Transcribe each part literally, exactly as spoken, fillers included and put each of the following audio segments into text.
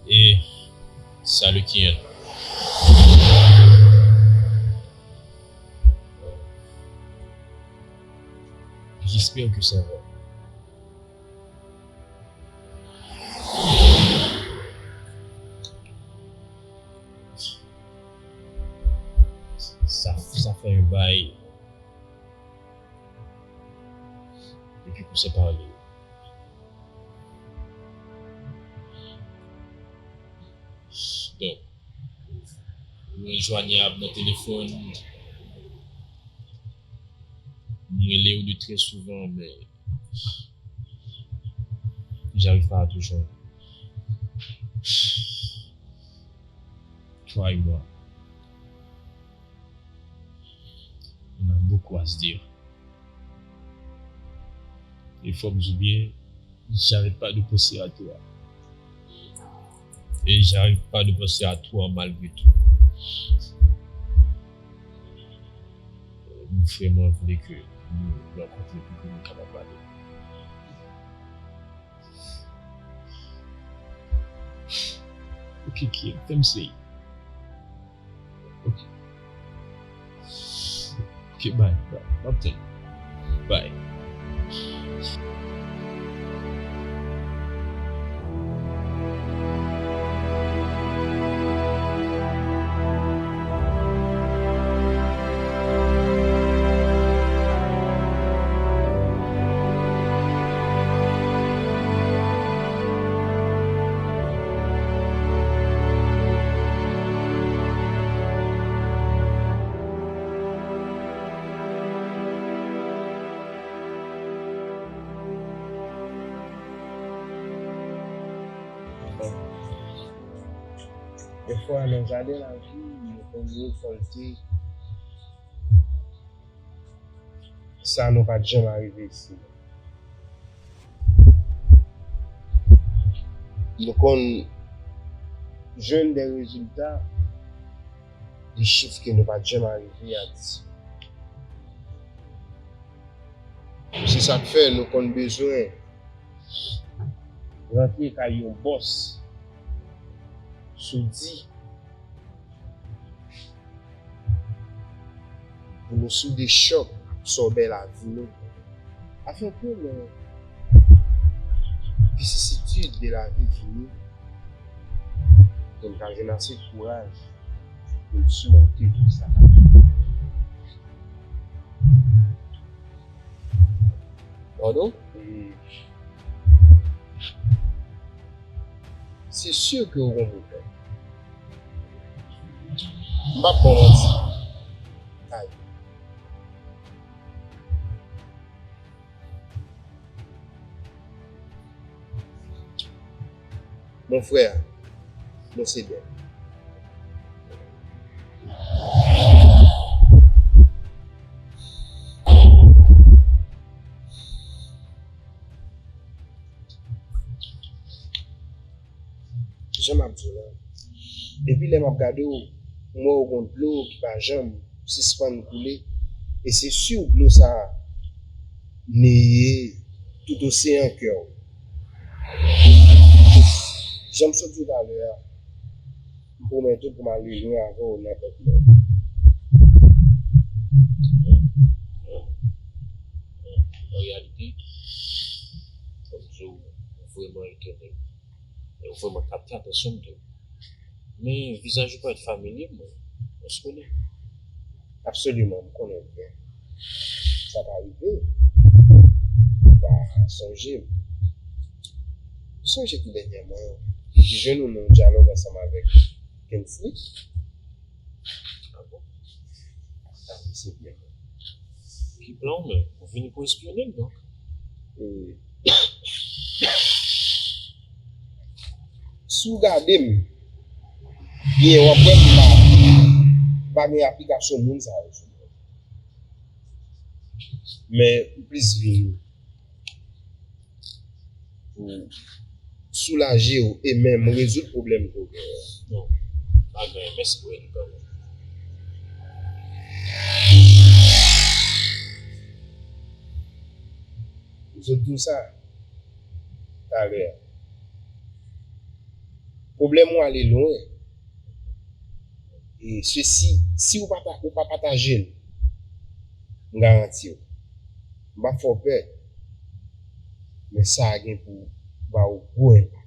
E salut Kian. J'espère que ça va. Sa, sa fè yon bay depi pou separe. Donk, nou enjwanyab nan telefòn. M rele w de trè souvan, men j'arrive pas à te joindre. Toi et moi, on a beaucoup à se dire. E fò m di w byen, j'arrête pas de penser à toi. Et j'arrive pas de penser à toi malgré tout. M vrèman vle ke nou rankontre pou ke nou kapab pale. Ok, ok, fè m sey. Ok. Ok, bye, bye. M ap tann. Bye. Dèfwa, nan jaden lavi, nou konn rekòlte sa nou pa t janm arive isi. Nou konn jwenn de rezilta, de chif ke nou pa t janm arive a di. Se sa k fè nou konn bezwen rantre kay yon bòs sou di pou nou soude chòk absòbè lavi nou, afenke lè vicisitid de lavi vini, pou n ka jwenn ase kouraj pou n simonte tout sa k ap vini. Pardon? E se si ke w gon pwoblèm. M p ap ba w manti. Ay. Mon frè, mwen se Dèn. Jan m ap di w la, depi lè m ap gade w, m wè w gon dlo ki pa janm sispann koule, e se sou dlo sa a neye tout oseyan kè w. Jan m sot di w talè a, m pwomèt ou pou m ale lwen avè w nan kèk lè. An reyalite, fò m di w, ou vrèman etone. E ou vrèman kapte atansyon m tou. Men vizaj ou parèt familye, mwen. Èske w konnen? Absoliman, m konnen l byen. Sa ka rive. Ou pa sonje m. Sonje tou dènyèman, m jwenn ou nan yon dyalòg ansanm avèk Kensley. Ah bon? Ah wi, se byen mwen. Ki plan w menm? Ou vini pou espyone m, donk? E, si w gade m byen, w ap wè m pa, pa gen aplikasyon moun sa yo sou mwen. Men m plis vini pou soulaje w e menm rezoud pwoblèm ke w genyen an. Non, pa gen anyen. Mèsi pou èd ou kanmenm. M sot di w sa talè a. Pwoblèm ou ale lwen. E sesi, si ou pa ta, ou pa pataje l, m garanti w, m p ap fè w pè, men sa a gen pou ba w gwo enpak.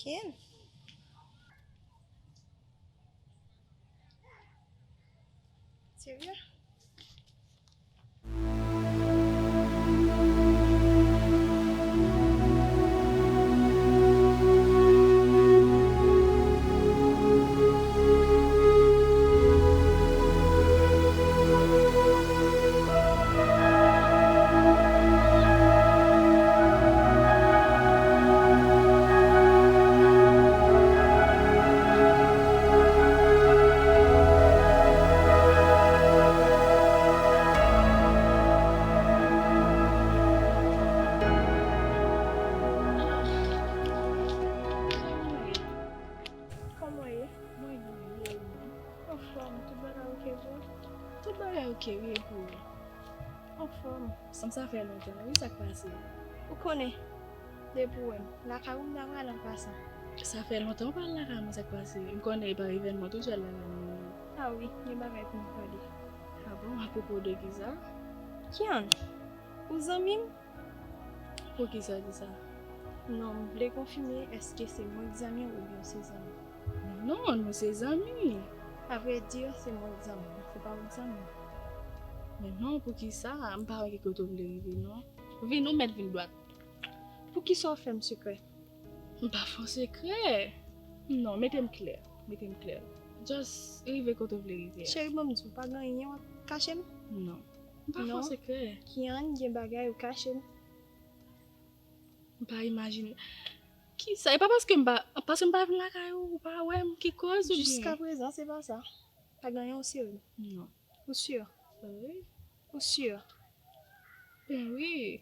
Ken? Serye? Kòman w ye? Mwen byen, e ou menm? Anfòm, tout bagay oke pou ou? Tout bagay oke, wi, e pou ou? Anfòm. Sa, sa fè lontan, wi, sa k pase? Ou konnen, depi w wè m, lakay ou m ta prale an pasan. Sa fè lontan ou pa al lakay mwen, sa k pase? M konnen e pa evènman tou ou al lakay mwen. A wi, gen bagay pou m pale. A bon, apwopo de kisa? Kian, ou zanmi m? Poukisa w di sa? Non, m vle konfime, èske se mwen k zanmi w oubyen w se zanmi m? Men non, nou se zanmi. Avrèdi, se mwen k zanmi w, se pa ou k zanmi m. Men non, poukisa? M pa wè ki kote w vle rive, non. Vin, ou mèt vin dwat. Poukisa w fè m sekrè? M pa fè w sekrè. Non, mete m klè, mete m klè. Just rive kote w vle rive a. Cheri, ban m di w, pa gen anyen w ap kache m? Non. M pa fè w sekrè. Kian, gen bagay ou kache m. M pa imajine. Kisa? E pa paske m pa, paske m pa vin lakay ou, ou pa wè m ki koz oubyen? Jiskaprezan, se pa sa. Pa gen anyen ou sere m? Non. Ou si? Wi. Ou si? Ben wi.